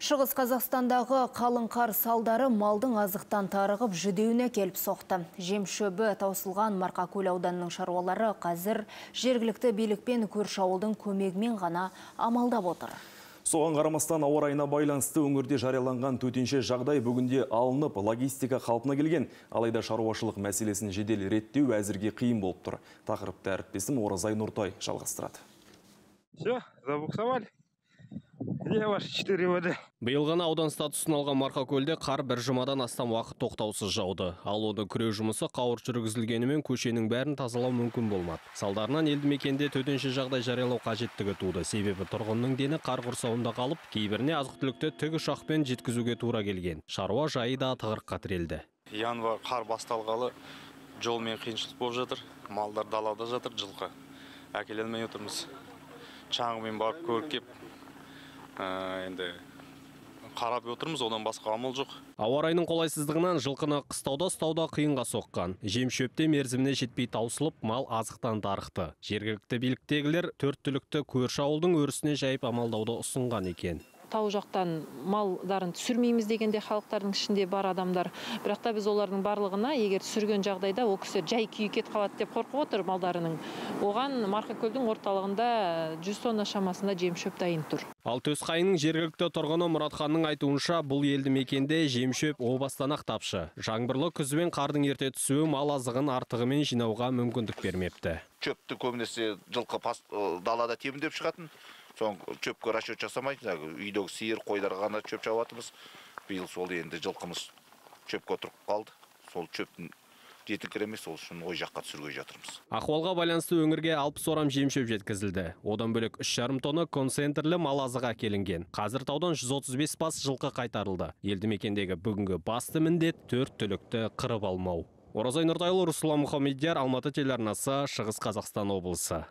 Шығыс Қазақстандағы қалың қар салдары малдың азықтан тарығып жүдеуіне келіп соқты. Жем шөбі таусылған Марқакөл ауданының шаруалары қазір жергілікті билікпен көрші ауылдың көмегімен ғана амалдап отыр. Соған қарамастан ауа райына байланысты өңірде жарияланған төтенше жағдай бүгінде алынып, логистика қалпына келген. Алайда шаруашылық мәселесін жедел реттеу әзірге қиын болып тұр. Тақырыпты әріптесім Оразай Нұртай жалғастырады. Все, забуксовали. Где ваши 4 ВД? Биыл ғана аудан статусын алған Марқакөлде қар бір жұмадан астам уақыт тоқтаусыз жауды. Ал оны күреу жұмысы қауырт жүргізілгенімен көшенің бәрін тазалау мүмкін болмады. Салдарынан елді мекенде төтенше жағдай жариялау қажеттігі туды. Себебі тұрғынның дені қар құрсауында қалып, кейбіріне азық-түлікті тік ұшақпен жеткізуге тура келген. Шаруа жайы да тығырыққа тірелді. Январь қар басталғалы жолмен қиыншылық болып жатыр. Малдар далада жатыр, жылқы. Әкеле алмай отырмыз. Шаңғымен барып көріп кеп, енді қарап отырмыз, одан басқа амал жоқ. Ауа райының қолайсыздығынан жылқыны қыстауда ұстауда қиынға соққан. Жем шөпте мерзіміне жетпей таусылып, мал азықтан тарықты. Жергілікті биліктегілер төрт түлікті көрші ауылдың өрісіне жайып амалдауды ұсынған екен. Тау жақтан малдарын түсірмейміз дегенде халықтардың ішінде бар адамдар. Бірақ та біз олардың барлығына егер түсірген жағдайда ол кісілер жай күйі кетіп қалады деп қорқып отыр малдарының. Оған Марқакөлдің орталығында 100 тонна шамасында жем шөп дайын тұр. Ал Төсқайынның жергілікті тұрғыны Мұратханның айтуынша, бұл елді мекенде жем шөп о бастан-ақ тапшы. Жаңбырлы күзі мен қардың ерте түсуі мал азығын артығымен жинауға мүмкіндік бермепті. Шөпті көбінесе жылқы далада тебіндеп шығатын. Соң чөпке расчет жасамайтын, үйдегі сиыр, қойларға ғана чөп шабатымыз. Биыл сол енді жылқымыз чөпке отырып қалды. Сол чөптің жетіңкіремей, сол үшін ой жаққа түсіруге жатырмыз. Ахуалға байланысты өңірге 60 орам жем-шөп жеткізілді. Одан бөлек 3,5 тонна концентрлі мал азығы әкелінген. Қазір таудан 135 бас жылқы қайтарылды. Елді мекендегі бүгінгі басты міндет төрт түлікті қырып алмау. Оразай Нұртайұлы, Руслан Мұхамедияр, Алматы телеарнасы, Шығыс Қазақстан облысы.